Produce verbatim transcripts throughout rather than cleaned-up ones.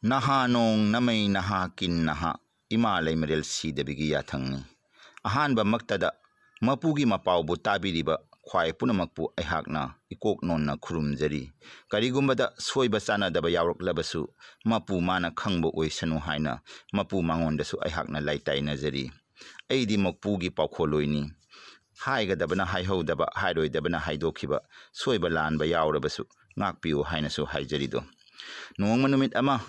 ꯅꯍꯥ ꯅꯣꯡ ꯅꯃꯩ ꯅꯍꯥ ꯀꯤꯟ ꯅꯍꯥ ꯏꯃꯥ ꯂꯩꯃꯔꯦꯜ ꯁꯤꯗꯕꯤꯒꯤ ꯌꯥꯊꯪꯅꯤ꯫ ꯑꯍꯥꯟꯕꯃꯛꯇꯗ ꯃꯄꯨꯒꯤ ꯃꯄꯥꯎꯕꯨ ꯇꯥꯕꯤꯔꯤꯕ ꯈ꯭ꯋꯥꯏ ꯄꯨꯝꯅꯃꯛꯄꯨ ꯑꯩꯍꯥꯛꯅ ꯏꯀꯣꯛ ꯅꯣꯟꯅ ꯈꯨꯔꯨꯝꯖꯔꯤ꯫ ꯀꯔꯤꯒꯨꯝꯕꯗ ꯁꯣꯏꯕ ꯆꯥꯅꯗꯕ ꯌꯥꯎꯔꯛꯂꯕꯁꯨ ꯃꯄꯨ ꯃꯥꯅ ꯈꯪꯕ ꯑꯣꯏꯁꯅꯨ ꯍꯥꯏꯅ ꯃꯄꯨ ꯃꯉꯣꯟꯗꯁꯨ ꯑꯩꯍꯥꯛꯅ ꯂꯥꯏꯇꯥꯏꯅꯖꯔꯤ꯫ ꯑꯩꯗꯤ ꯃꯄꯨꯒꯤ ꯄꯥꯎꯈꯣꯜꯂꯣꯏꯅꯤ꯫ ꯍꯥꯏꯒꯗꯕꯅ ꯍꯥꯏꯍꯧꯗꯕ, ꯍꯥꯏꯔꯣꯏꯗꯕꯅ ꯍꯥꯏꯗꯣꯛꯈꯤꯕ, ꯁꯣꯏꯕ ꯂꯥꯟꯕ ꯌꯥꯎꯔꯕꯁꯨ ꯉꯥꯛꯄꯤꯌꯨ ꯍꯥꯏꯅꯁꯨ ꯍꯥꯏꯖꯔꯤꯗꯣ꯫ ꯅꯣꯡꯃ ꯅꯨꯃꯤꯠ ꯑꯃ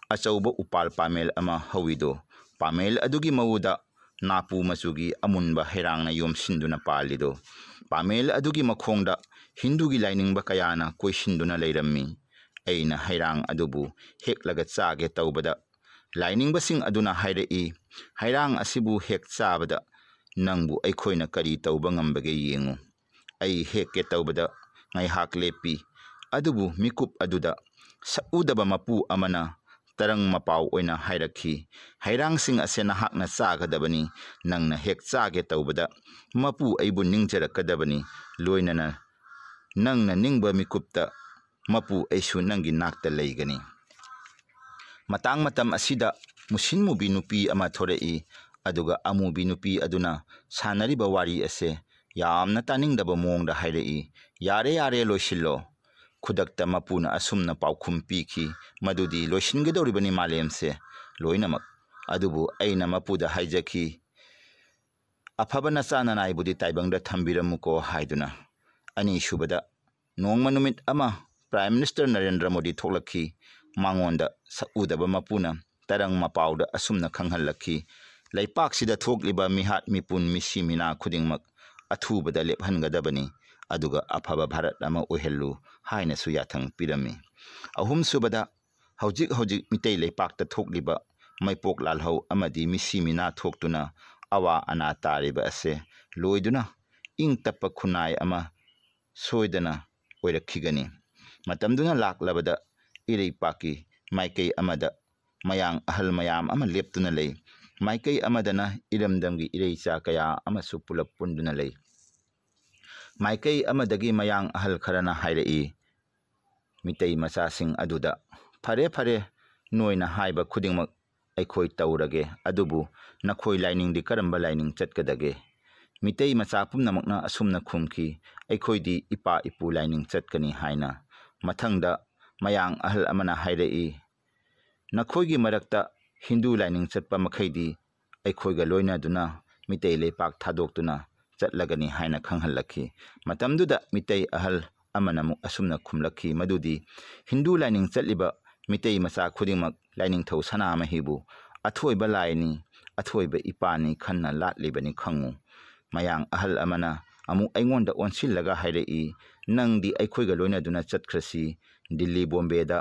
ꯑꯆꯧꯕ ꯎꯄꯥꯜ ꯄꯥꯃꯦꯜ ꯑꯃ ꯍꯧꯋꯤꯗꯣ, ꯄꯥꯃꯦꯜ ꯑꯗꯨꯒꯤ ꯃꯎꯗ ꯅꯥꯄꯨ ꯃꯆꯨꯒꯤ ꯑꯃꯨꯟꯕ ꯍꯩꯔꯥꯡꯅ ꯌꯣꯝꯁꯤꯟꯗꯨꯅ ꯄꯥꯜꯂꯤꯗꯣ, ꯄꯥꯃꯦꯜ ꯑꯗꯨꯒꯤ ꯃꯈꯣꯡꯗ ꯍꯤꯟꯗꯨꯒꯤ ꯂꯥꯏꯅꯤꯡꯕ ꯀꯌꯥꯅ ꯀꯣꯏꯁꯤꯟꯗꯨꯅ ꯂꯩꯔꯝꯃꯤ꯫ ꯑꯩꯅ ꯍꯩꯔꯥꯡ ꯑꯗꯨꯕꯨ ꯍꯦꯛꯂꯒ ꯆꯥꯒꯦ ꯇꯧꯕꯗ, ꯂꯥꯏꯅꯤꯡꯕꯁꯤꯡ ꯑꯗꯨꯅ ꯍꯥꯏꯔꯛꯏ, "ꯍꯩꯔꯥꯡ ꯑꯁꯤꯕꯨ ꯍꯦꯛ ꯆꯥꯕꯗ ꯅꯪꯕꯨ ꯑꯩꯈꯣꯏꯅ ꯀꯔꯤ ꯇꯧꯕ ꯉꯝꯕꯒꯦ ꯌꯦꯡꯉꯨ꯫" ꯑꯩ ꯍꯦꯛꯀꯦ ꯇꯧꯕꯗ ꯉꯥꯏꯍꯥꯛ ꯂꯦꯞꯄꯤ꯫ ꯑꯗꯨꯕꯨ ꯃꯤꯀꯨꯞ ꯑꯗꯨꯗ ꯁꯛꯎꯗꯕ ꯃꯄꯨ ꯑꯃꯅ ꯇꯔꯪ ꯃꯄꯥꯎ ꯑꯣꯏꯅ ꯍꯥꯏꯔꯛꯈꯤ, "ꯍꯩꯔꯥꯡꯁꯤꯡ ꯑꯁꯦ ꯅꯍꯥꯛꯅ ꯆꯥꯒꯗꯕꯅꯤ꯫ ꯅꯪꯅ ꯍꯦꯛ ꯆꯥꯒꯦ ꯇꯧꯕꯗ ꯃꯄꯨ ꯑꯩꯕꯨ ꯅꯤꯡꯖꯔꯛꯀꯗꯕꯅꯤ꯫ ꯂꯣꯏꯅꯅ ꯅꯪꯅ ꯅꯤꯡꯕ ꯃꯤꯀꯨꯞꯇ ꯃꯄꯨ ꯑꯩꯁꯨ ꯅꯪꯒꯤ ꯅꯥꯛꯇ ꯂꯩꯒꯅꯤ꯫" ꯃꯇꯥꯡ ꯃꯇꯝ ꯑꯁꯤꯗ ꯃꯨꯁꯤꯟ ꯃꯨꯕꯤ ꯅꯨꯄꯤ ꯑꯃ ꯊꯣꯔꯛꯏ꯫ ꯑꯗꯨꯒ ꯑꯃꯨꯕꯤ ꯅꯨꯄꯤ ꯑꯗꯨꯅ ꯁꯥꯟꯅꯔꯤꯕ ꯋꯥꯔꯤ ꯑꯁꯦ ꯌꯥꯝꯅ ꯇꯥꯅꯤꯡꯗꯕ ꯃꯑꯣꯡꯗ ꯍꯥꯏꯔꯛꯏ, "ꯌꯥꯔꯦ, ꯌꯥꯔꯦ, ꯂꯣꯏꯁꯤꯜꯂꯣ꯫" ꯈꯨꯗꯛꯇ ꯃꯄꯨꯅ ꯑꯁꯨꯝꯅ ꯄꯥꯎꯈꯨꯝ ꯄꯤꯈꯤ, ꯃꯗꯨꯗꯤ ꯂꯣꯏꯁꯤꯟꯒꯗꯧꯔꯤꯕꯅꯤ ꯃꯥꯂꯦꯝꯁꯦ ꯂꯣꯏꯅꯃꯛ꯫ ꯑꯗꯨꯕꯨ ꯑꯩꯅ ꯃꯄꯨꯗ ꯍꯥꯏꯖꯈꯤ, "ꯑꯐꯕ ꯅꯆꯥ ꯅꯅꯥꯏꯕꯨꯗꯤ ꯇꯥꯏꯕꯪꯗ ꯊꯝꯕꯤꯔꯝꯃꯨꯀꯣ" ꯍꯥꯏꯗꯨꯅ꯫ ꯑꯅꯤꯁꯨꯕꯗ, ꯅꯣꯡꯃ ꯅꯨꯃꯤꯠ ꯑꯃ ꯄ꯭ꯔꯥꯏꯝ ꯃꯤꯅꯤꯁꯇꯔ ꯅꯔꯦꯟꯗ꯭ꯔ ꯃꯣꯗꯤ ꯊꯣꯛꯂꯛꯈꯤ꯫ ꯃꯉꯣꯟꯗ ꯁꯛꯎꯗꯕ ꯃꯄꯨꯅ ꯇꯔꯪ ꯃꯄꯥꯎꯗ ꯑꯁꯨꯝꯅ ꯈꯪꯍꯜꯂꯛꯈꯤ, "ꯂꯩꯄꯥꯛꯁꯤꯗ ꯊꯣꯛꯂꯤꯕ ꯃꯤꯍꯥꯠ ꯃꯤꯄꯨꯟ ꯃꯤꯁꯤ ꯃꯤꯅꯥ ꯈꯨꯗꯤꯡꯃꯛ ꯑꯊꯨꯕꯗ ꯂꯦꯞꯍꯟꯒꯗꯕꯅꯤ, ꯑꯗꯨꯒ ꯑꯐꯕ ꯚꯥꯔꯠ ꯑꯃ ꯑꯣꯏꯍꯜꯂꯨ" ꯍꯥꯏꯅꯁꯨ ꯌꯥꯊꯪ ꯄꯤꯔꯝꯃꯤ꯫ ꯑꯍꯨꯝꯁꯨꯕꯗ, ꯍꯧꯖꯤꯛ ꯍꯧꯖꯤꯛ ꯃꯤꯇꯩ ꯂꯩꯄꯥꯛꯇ ꯊꯣꯛꯂꯤꯕ ꯃꯩꯄꯣꯛ ꯂꯥꯜꯍꯧ ꯑꯃꯗꯤ ꯃꯤꯁꯤ ꯃꯤꯅꯥ ꯊꯣꯛꯇꯨꯅ ꯑꯋꯥ ꯑꯅꯥ ꯇꯥꯔꯤꯕ ꯑꯁꯦ ꯂꯣꯏꯗꯨꯅ ꯏꯪ ꯇꯞꯄ ꯈꯨꯟꯅꯥꯏ ꯑꯃ ꯁꯣꯏꯗꯅ ꯑꯣꯏꯔꯛꯈꯤꯒꯅꯤ꯫ ꯃꯇꯝꯗꯨꯅ ꯂꯥꯛꯂꯕꯗ ꯏꯔꯩꯄꯥꯛꯀꯤ ꯃꯥꯏꯀꯩ ꯑꯃꯗ ꯃꯌꯥꯡ ꯑꯍꯜ ꯃꯌꯥꯝ ꯑꯃ ꯂꯦꯞꯇꯨꯅ ꯂꯩ꯫ ꯃꯥꯏꯀꯩ ꯑꯃꯗꯅ ꯏꯔꯝꯗꯝꯒꯤ ꯏꯔꯩꯆꯥ ꯀꯌꯥ ꯑꯃꯁꯨ ꯄꯨꯂꯞ ꯄꯨꯟꯗꯨꯅ ꯂꯩ꯫ ꯃꯥꯏꯀꯩ ꯑꯃꯗꯒꯤ ꯃꯌꯥꯡ ꯑꯍꯜ ꯈꯔꯅ ꯍꯥꯏꯔꯛꯏ, ꯃꯤꯇꯩ ꯃꯆꯥꯁꯤꯡ ꯑꯗꯨꯗ, "ꯐꯔꯦ, ꯐꯔꯦ, ꯅꯣꯏꯅ ꯍꯥꯏꯕ ꯈꯨꯗꯤꯡꯃꯛ ꯑꯩꯈꯣꯏ ꯇꯧꯔꯒꯦ, ꯑꯗꯨꯕꯨ ꯅꯈꯣꯏ ꯂꯥꯏꯅꯤꯡꯗꯤ ꯀꯔꯝꯕ ꯂꯥꯏꯅꯤꯡ ꯆꯠꯀꯗꯒꯦ?" ꯃꯤꯇꯩ ꯃꯆꯥ ꯄꯨꯝꯅꯃꯛꯅ ꯑꯁꯨꯝꯅ ꯈꯨꯝꯈꯤ, "ꯑꯩꯈꯣꯏꯗꯤ ꯏꯄꯥ ꯏꯄꯨ ꯂꯥꯏꯅꯤꯡ ꯆꯠꯀꯅꯤ" ꯍꯥꯏꯅ꯫ ꯃꯊꯪꯗ ꯃꯌꯥꯡ ꯑꯍꯜ ꯑꯃꯅ ꯍꯥꯏꯔꯛꯏ, "ꯅꯈꯣꯏꯒꯤ ꯃꯔꯛꯇ ꯍꯤꯟꯗꯨ ꯂꯥꯏꯅꯤꯡ ꯆꯠꯄ ꯃꯈꯩꯗꯤ ꯑꯩꯈꯣꯏꯒ ꯂꯣꯏꯅꯗꯨꯅ ꯃꯤꯇꯩ ꯂꯩꯄꯥꯛ ꯊꯥꯗꯣꯛꯇꯨꯅ ꯆꯠꯂꯒꯅꯤ" ꯍꯥꯏꯅ ꯈꯪꯍꯜꯂꯛꯈꯤ꯫ ꯃꯇꯝꯗꯨꯗ ꯃꯤꯇꯩ ꯑꯍꯜ ꯑꯃꯅ ꯑꯃꯨꯛ ꯑꯁꯨꯝꯅ ꯈꯨꯝꯂꯛꯈꯤ, ꯃꯗꯨꯗꯤ ꯍꯤꯟꯗꯨ ꯂꯥꯏꯅꯤꯡ ꯆꯠꯂꯤꯕ ꯃꯤꯇꯩ ꯃꯆꯥ ꯈꯨꯗꯤꯡꯃꯛ ꯂꯥꯏꯅꯤꯡꯊꯧ ꯁꯅꯥꯃꯍꯤꯕꯨ ꯑꯊꯣꯏꯕ ꯂꯥꯏꯅꯤ, ꯑꯊꯣꯏꯕ ꯏꯄꯥꯅꯤ ꯈꯟꯅ ꯂꯥꯠꯂꯤꯕꯅꯤ ꯈꯪꯉꯨ꯫ ꯃꯌꯥꯡ ꯑꯍꯜ ꯑꯃꯅ ꯑꯃꯨꯛ ꯑꯩꯉꯣꯟꯗ ꯑꯣꯟꯁꯤꯜꯂꯒ ꯍꯥꯏꯔꯛꯏ, "ꯅꯪꯗꯤ ꯑꯩꯈꯣꯏꯒ ꯂꯣꯏꯅꯗꯨꯅ ꯆꯠꯈ꯭ꯔꯁꯤ, ꯗꯤꯜꯂꯤ ꯕꯣꯝꯕꯦꯗ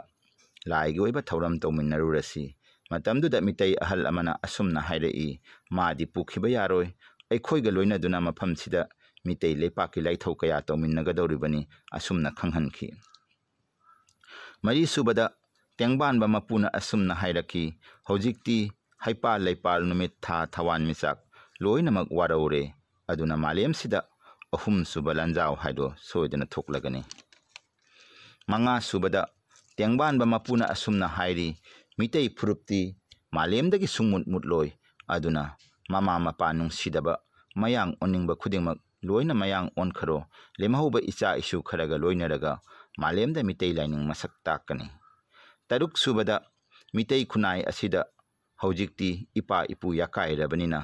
ꯂꯥꯏꯒꯤ ꯑꯣꯏꯕ ꯊꯧꯔꯝ ꯇꯧꯃꯤꯟꯅꯔꯨꯔꯁꯤ"꯫ ꯃꯇꯝꯗꯨꯗ ꯃꯤꯇꯩ ꯑꯍꯜ ꯑꯃꯅ ꯑꯁꯨꯝꯅ ꯍꯥꯏꯔꯛꯏ, "ꯃꯥꯗꯤ ꯄꯨꯈꯤꯕ ꯌꯥꯔꯣꯏ, ꯑꯩꯈꯣꯏꯒ ꯂꯣꯏꯅꯗꯨꯅ ꯃꯐꯝꯁꯤꯗ ꯃꯤꯇꯩ ꯂꯩꯄꯥꯛꯀꯤ ꯂꯥꯏꯊꯧ ꯀꯌꯥ ꯇꯧꯃꯤꯟꯅꯒꯗꯧꯔꯤꯕꯅꯤ", ꯑꯁꯨꯝꯅ ꯈꯪꯍꯟꯈꯤ꯫ ꯃꯔꯤꯁꯨꯕꯗ ꯇꯦꯡꯕꯥꯟꯕ ꯃꯄꯨꯅ ꯑꯁꯨꯝꯅ ꯍꯥꯏꯔꯛꯈꯤ, "ꯍꯧꯖꯤꯛꯇꯤ ꯍꯩꯄꯥꯜ ꯂꯩꯄꯥꯜ, ꯅꯨꯃꯤꯠ ꯊꯥ ꯊꯋꯥꯟꯃꯤꯆꯥꯛ ꯂꯣꯏꯅꯃꯛ ꯋꯥꯔꯧꯔꯦ, ꯑꯗꯨꯅ ꯃꯥꯂꯦꯝꯁꯤꯗ ꯑꯍꯨꯝꯁꯨꯕ ꯂꯥꯟꯖꯥꯎ ꯍꯥꯏꯗꯣ ꯁꯣꯏꯗꯅ ꯊꯣꯛꯂꯒꯅꯤ"꯫ ꯃꯉꯥꯁꯨꯕꯗ ꯇꯦꯡꯕꯥꯟꯕ ꯃꯄꯨꯅ ꯑꯁꯨꯝꯅ ꯍꯥꯏꯔꯤ, "ꯃꯤꯇꯩ ꯐꯨꯔꯨꯞꯇꯤ ꯃꯥꯂꯦꯝꯗꯒꯤ ꯁꯨꯡꯃꯨꯠ ꯃꯨꯠꯂꯣꯏ, ꯑꯗꯨꯅ ꯃꯃꯥ ꯃꯄꯥ ꯅꯨꯡꯁꯤꯗꯕ, ꯃꯌꯥꯡ ꯑꯣꯟꯅꯤꯡꯕ ꯈꯨꯗꯤꯡꯃꯛ ꯂꯣꯏꯅ ꯃꯌꯥꯡ ꯑꯣꯟꯈꯔꯣ, ꯂꯦꯝꯍꯧꯕ ꯏꯆꯥ ꯏꯁꯨ ꯈꯔꯒ ꯂꯣꯏꯅꯔꯒ ꯃꯥꯂꯦꯝꯗ ꯃꯤꯇꯩ ꯂꯥꯏꯅꯤꯡ ꯃꯁꯛ ꯇꯥꯛꯀꯅꯤ"꯫ ꯇꯔꯨꯛꯁꯨꯕꯗ ꯃꯤꯇꯩ ꯈꯨꯟꯅꯥꯏ ꯑꯁꯤꯗ ꯍꯧꯖꯤꯛꯇꯤ ꯏꯄꯥ ꯏꯄꯨ ꯌꯥꯀꯥꯏꯔꯕꯅꯤꯅ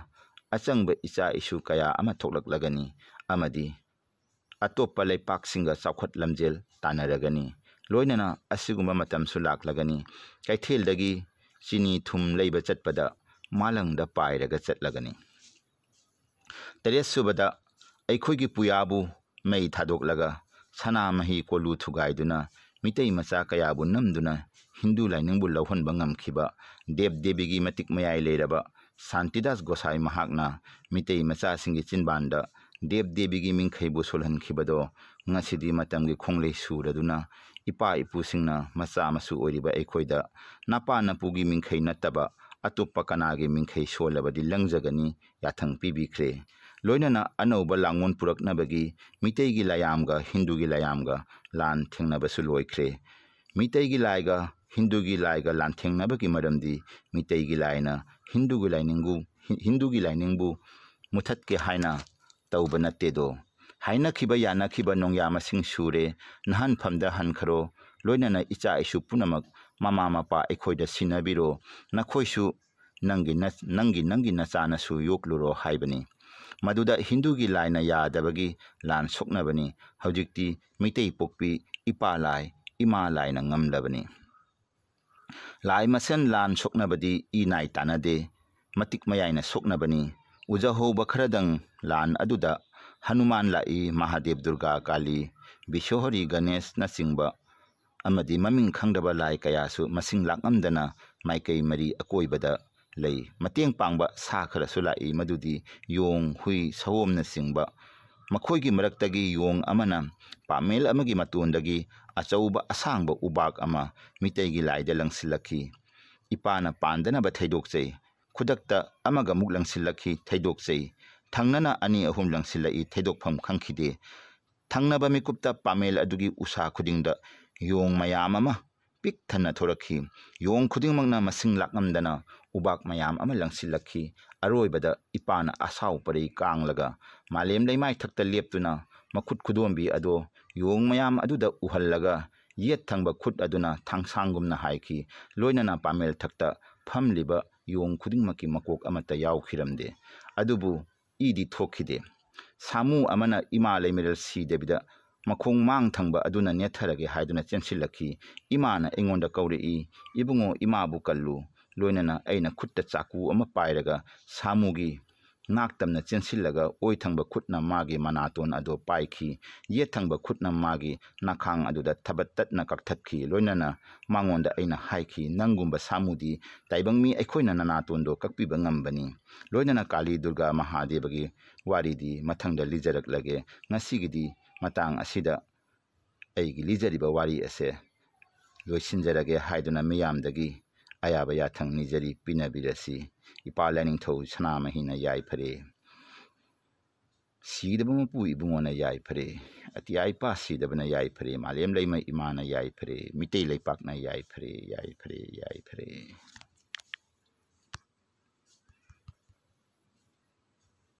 ꯑꯆꯪꯕ ꯏꯆꯥ ꯏꯁꯨ ꯀꯌꯥ ꯑꯃ ꯊꯣꯛꯂꯛꯂꯒꯅꯤ ꯑꯃꯗꯤ ꯑꯇꯣꯞꯄ ꯂꯩꯄꯥꯛꯁꯤꯡꯒ ꯆꯥꯎꯈꯠ ꯂꯝꯖꯦꯜ ꯇꯥꯟꯅꯔꯒꯅꯤ꯫ ꯂꯣꯏꯅꯅ ꯑꯁꯤꯒꯨꯝꯕ ꯃꯇꯝꯁꯨ ꯂꯥꯛꯂꯒꯅꯤ꯫ ꯀꯩꯊꯦꯜꯗꯒꯤ ꯆꯤꯅꯤ ꯊꯨꯝ ꯂꯩꯕ ꯆꯠꯄꯗ ꯃꯥꯂꯪꯗ ꯄꯥꯏꯔꯒ ꯆꯠꯂꯒꯅꯤ꯫ ꯇꯔꯦꯠꯁꯨꯕꯗ ꯑꯩꯈꯣꯏꯒꯤ ꯄꯨꯌꯥꯕꯨ ꯃꯩ ꯊꯥꯗꯣꯛꯂꯒ ꯁꯅꯥꯃꯍꯤ ꯀꯣꯂꯨ ꯊꯨꯒꯥꯏꯗꯨꯅ ꯃꯤꯇꯩ ꯃꯆꯥ ꯀꯌꯥꯕꯨ ꯅꯝꯗꯨꯅ ꯍꯤꯟꯗꯨ ꯂꯥꯏꯅꯤꯡꯕꯨ ꯂꯧꯍꯟꯕ ꯉꯝꯈꯤꯕ ꯗꯦꯕ ꯗꯦꯕꯤꯒꯤ ꯃꯇꯤꯛ ꯃꯌꯥꯏ ꯂꯩꯔꯕ ꯁꯥꯟꯇꯤꯗꯥꯁ ꯒꯣꯁꯥꯏ ꯃꯍꯥꯛꯅ ꯃꯤꯇꯩ ꯃꯆꯥꯁꯤꯡꯒꯤ ꯆꯤꯟꯕꯥꯟꯗ ꯗꯦꯕ ꯗꯦꯕꯤꯒꯤ ꯃꯤꯡꯈꯩꯕꯨ ꯁꯣꯜꯍꯟꯈꯤꯕꯗꯣ ꯉꯁꯤꯗꯤ ꯃꯇꯝꯒꯤ ꯈꯣꯡꯂꯩ ꯁꯨꯔꯗꯨꯅ ꯏꯄꯥ ꯏꯄꯨꯁꯤꯡꯅ ꯃꯆꯥ ꯃꯁꯨ ꯑꯣꯏꯔꯤꯕ ꯑꯩꯈꯣꯏꯗ ꯅꯄꯥ ꯅꯄꯨꯒꯤ ꯃꯤꯡꯈꯩ ꯅꯠꯇꯕ ꯑꯇꯣꯞꯄ ꯀꯅꯥꯒꯤ ꯃꯤꯡꯈꯩ ꯁꯣꯜꯂꯕꯗꯤ ꯂꯪꯖꯒꯅꯤ, ꯌꯥꯊꯪ ꯄꯤꯕꯤꯈ꯭ꯔꯦ꯫ ꯂꯣꯏꯅꯅ ꯑꯅꯧꯕ ꯂꯥꯡꯑꯣꯟ ꯄꯨꯔꯛꯅꯕꯒꯤ ꯃꯤꯇꯩꯒꯤ ꯂꯥꯏꯌꯥꯝꯒ ꯍꯤꯟꯗꯨꯒꯤ ꯂꯥꯏꯌꯥꯝꯒ ꯂꯥꯟ ꯊꯦꯡꯅꯕꯁꯨ ꯂꯣꯏꯈ꯭ꯔꯦ꯫ ꯃꯤꯇꯩꯒꯤ ꯂꯥꯏꯒ ꯍꯤꯟꯗꯨꯒꯤ ꯂꯥꯏꯒ ꯂꯥꯟꯊꯦꯡꯅꯕꯒꯤ ꯃꯔꯝꯗꯤ ꯃꯤꯇꯩꯒꯤ ꯂꯥꯏꯅ ꯍꯤꯟꯗꯨꯒꯤ ꯂꯥꯏꯅꯤꯡꯕꯨ, ꯍꯤꯟꯗꯨꯒꯤ ꯂꯥꯏꯅꯤꯡꯕꯨ ꯃꯨꯊꯠꯀꯦ ꯍꯥꯏꯅ ꯇꯧꯕ ꯅꯠꯇꯦꯗꯣ꯫ ꯍꯥꯏꯅꯈꯤꯕ ꯌꯥꯅꯈꯤꯕ ꯅꯣꯡꯌꯥ ꯃꯁꯤꯡ ꯁꯨꯔꯦ, ꯅꯍꯥꯟꯐꯝꯗ ꯍꯟꯈ꯭ꯔꯣ, ꯂꯣꯏꯅꯅ ꯏꯆꯥ ꯏꯁꯨ ꯄꯨꯝꯅꯃꯛ ꯃꯃꯥ ꯃꯄꯥ ꯑꯩꯈꯣꯏꯗ ꯁꯤꯟꯅꯕꯤꯔꯣ, ꯅꯈꯣꯏꯁꯨ ꯅꯪꯒꯤ ꯅ-, ꯅꯪꯒꯤ ꯅꯪꯒꯤ ꯅꯆꯥꯅꯁꯨ ꯌꯣꯛꯂꯨꯔꯣ ꯍꯥꯏꯕꯅꯤ꯫ ꯃꯗꯨꯗ ꯍꯤꯟꯗꯨꯒꯤ ꯂꯥꯏꯅ ꯌꯥꯗꯕꯒꯤ ꯂꯥꯟ ꯁꯣꯛꯅꯕꯅꯤ꯫ ꯍꯧꯖꯤꯛꯇꯤ ꯃꯤꯇꯩ ꯄꯣꯛꯄꯤ ꯏꯄꯥ ꯂꯥꯏ, ꯏꯃꯥ ꯂꯥꯏꯅ ꯉꯝꯂꯕꯅꯤ꯫ ꯂꯥꯏ ꯃꯁꯦꯟ ꯂꯥꯟ ꯁꯣꯛꯅꯕꯗꯤ ꯏ ꯅꯥꯏ ꯇꯥꯟꯅꯗꯦ, ꯃꯇꯤꯛ ꯃꯌꯥꯏꯅ ꯁꯣꯛꯅꯕꯅꯤ꯫ ꯎꯖꯍꯧꯕ ꯈꯔꯗꯪ ꯂꯥꯟ ꯑꯗꯨꯗ ꯍꯅꯨꯃꯥꯟ ꯂꯥꯛꯏ, ꯃꯍꯥꯗꯦꯕ, ꯗꯨꯔꯒꯥ, ꯀꯥꯂꯤ, ꯕꯤꯁꯣꯍꯔꯤ, ꯒꯅꯦꯁꯅꯆꯤꯡꯕ ꯑꯃꯗꯤ ꯃꯃꯤꯡ ꯈꯪꯗꯕ ꯂꯥꯏ ꯀꯌꯥꯁꯨ ꯃꯁꯤꯡ ꯂꯥꯛꯉꯝꯗꯅ ꯃꯥꯏꯀꯩ ꯃꯔꯤ ꯑꯀꯣꯏꯕꯗ ꯂꯩ꯫ ꯃꯇꯦꯡ ꯄꯥꯡꯕ ꯁꯥ ꯈꯔꯁꯨ ꯂꯥꯛꯏ, ꯃꯗꯨꯗꯤ ꯌꯣꯡ, ꯍꯨꯏ, ꯁꯑꯣꯝꯅꯆꯤꯡꯕ꯫ ꯃꯈꯣꯏꯒꯤ ꯃꯔꯛꯇꯒꯤ ꯌꯣꯡ ꯑꯃꯅ ꯄꯥꯃꯦꯜ ꯑꯃꯒꯤ ꯃꯇꯣꯟꯗꯒꯤ ꯑꯆꯧꯕ ꯑꯁꯥꯡꯕ ꯎꯕꯥꯛ ꯑꯃ ꯃꯤꯇꯩꯒꯤ ꯂꯥꯏꯗ ꯂꯪꯁꯤꯜꯂꯛꯈꯤ꯫ ꯏꯄꯥꯅ ꯄꯥꯟꯗꯅꯕ ꯊꯩꯗꯣꯛꯆꯩ꯫ ꯈꯨꯗꯛꯇ ꯑꯃꯒ ꯑꯃꯨꯛ ꯂꯪꯁꯤꯜꯂꯛꯈꯤ, ꯊꯩꯗꯣꯛꯆꯩ꯫ ꯊꯪꯅꯅ ꯑꯅꯤ ꯑꯍꯨꯝ ꯂꯪꯁꯤꯜꯂꯛꯏ, ꯊꯩꯗꯣꯛꯐꯝ ꯈꯪꯈꯤꯗꯦ꯫ ꯊꯪꯅꯕ ꯃꯤꯀꯨꯞꯇ ꯄꯥꯃꯦꯜ ꯑꯗꯨꯒꯤ ꯎꯁꯥ ꯈꯨꯗꯤꯡꯗ ꯌꯣꯡ ꯃꯌꯥꯝ ꯑꯃ ꯄꯤꯛ ꯊꯟꯅ ꯊꯣꯔꯛꯈꯤ꯫ ꯌꯣꯡ ꯈꯨꯗꯤꯡꯃꯛꯅ ꯃꯁꯤꯡ ꯂꯥꯛꯉꯝꯗꯅ ꯎꯕꯥꯛ ꯃꯌꯥꯝ ꯑꯃ ꯂꯪꯁꯤꯜꯂꯛꯈꯤ꯫ ꯑꯔꯣꯏꯕꯗ ꯏꯄꯥꯅ ꯑꯁꯥꯎ ꯄꯔꯩ ꯀꯥꯡꯂꯒ ꯃꯥꯂꯦꯝ ꯂꯩꯃꯥꯏ ꯊꯛꯇ ꯂꯦꯞꯇꯨꯅ ꯃꯈꯨꯠ ꯈꯨꯗꯣꯝꯕꯤ ꯑꯗꯣ ꯌꯣꯡ ꯃꯌꯥꯝ ꯑꯗꯨꯗ ꯎꯍꯜꯂꯒ ꯌꯦꯠ ꯊꯪꯕ ꯈꯨꯠ ꯑꯗꯨꯅ ꯊꯥꯡꯁꯥꯡꯒꯨꯝꯅ ꯍꯥꯏꯈꯤ, ꯂꯣꯏꯅꯅ ꯄꯥꯃꯦꯜ ꯊꯛꯇ ꯐꯝꯂꯤꯕ ꯌꯣꯡ ꯈꯨꯗꯤꯡꯃꯛꯀꯤ ꯃꯀꯣꯛ ꯑꯃꯠꯇ ꯌꯥꯎꯈꯤꯔꯝꯗꯦ꯫ ꯑꯗꯨꯕꯨ ꯏꯗꯤ ꯊꯣꯛꯈꯤꯗꯦ꯫ ꯁꯥꯃꯨ ꯑꯃꯅ ꯏꯃꯥ ꯂꯩꯃꯔꯦꯜ ꯁꯤꯗꯕꯤꯗ ꯃꯈꯣꯡ ꯃꯥꯡ ꯊꯪꯕ ꯑꯗꯨꯅ ꯅꯦꯠꯊꯔꯒꯦ ꯍꯥꯏꯗꯨꯅ ꯆꯦꯟꯁꯤꯜꯂꯛꯈꯤ꯫ ꯏꯃꯥꯅ ꯑꯩꯉꯣꯟꯗ ꯀꯧꯔꯛꯏ, "ꯏꯕꯨꯡꯉꯣ, ꯏꯃꯥꯕꯨ ꯀꯜꯂꯨ"꯫ ꯂꯣꯏꯅꯅ ꯑꯩꯅ ꯈꯨꯠꯇ ꯆꯥꯀꯨ ꯑꯃ ꯄꯥꯏꯔꯒ ꯁꯥꯃꯨꯒꯤ ꯅꯥꯛꯇꯝꯅ ꯆꯦꯟꯁꯤꯜꯂꯒ ꯑꯣꯏ ꯊꯪꯕ ꯈꯨꯠꯅ ꯃꯥꯒꯤ ꯃꯅꯥꯇꯣꯟ ꯑꯗꯨ ꯄꯥꯏꯈꯤ꯫ ꯌꯦꯠ ꯊꯪꯕ ꯈꯨꯠꯅ ꯃꯥꯒꯤ ꯅꯥꯈꯥꯡ ꯑꯗꯨꯗ ꯊꯕꯠ ꯇꯠꯅ ꯀꯛꯊꯠꯈꯤ꯫ ꯂꯣꯏꯅꯅ ꯃꯉꯣꯟꯗ ꯑꯩꯅ ꯍꯥꯏꯈꯤ, "ꯅꯪꯒꯨꯝꯕ ꯁꯥꯃꯨꯗꯤ ꯇꯥꯏꯕꯪ ꯃꯤ ꯑꯩꯈꯣꯏꯅ ꯅꯅꯥꯇꯣꯟꯗꯣ ꯀꯛꯄꯤꯕ ꯉꯝꯕꯅꯤ"꯫ ꯂꯣꯏꯅꯅ ꯀꯥꯂꯤ ꯗꯨꯔꯒꯥ ꯃꯍꯥꯗꯦꯕꯒꯤ ꯋꯥꯔꯤꯗꯤ ꯃꯊꯪꯗ ꯂꯤꯖꯔꯛꯂꯒꯦ꯫ ꯉꯁꯤꯒꯤꯗꯤ ꯃꯇꯥꯡ ꯑꯁꯤꯗ ꯑꯩꯒꯤ ꯂꯤꯖꯔꯤꯕ ꯋꯥꯔꯤ ꯑꯁꯦ ꯂꯣꯏꯁꯤꯟꯖꯔꯒꯦ ꯍꯥꯏꯗꯨꯅ ꯃꯤꯌꯥꯝꯗꯒꯤ ꯑꯌꯥꯕ ꯌꯥꯊꯪ ꯅꯤꯖꯔꯤ, ꯄꯤꯅꯕꯤꯔꯁꯤ꯫ ꯏꯄꯥ ꯂꯥꯏꯅꯤꯡꯊꯧ ꯁꯅꯥꯃꯍꯤꯅ ꯌꯥꯏꯐꯔꯦ꯫ ꯁꯤꯗꯕ ꯃꯄꯨ ꯏꯕꯨꯡꯉꯣꯅ ꯌꯥꯏꯐꯔꯦ꯫ ꯑꯇꯤꯌꯥ ꯏꯄꯥ ꯁꯤꯗꯕꯅ ꯌꯥꯏꯐꯔꯦ꯫ ꯃꯥꯂꯦꯝ ꯂꯩꯃ ꯏꯃꯥꯅ ꯌꯥꯏꯐꯔꯦ꯫ ꯃꯤꯇꯩ ꯂꯩꯄꯥꯛꯅ ꯌꯥꯏꯐꯔꯦ, ꯌꯥꯏꯐꯔꯦ, ꯌꯥꯏꯐꯔꯦ꯫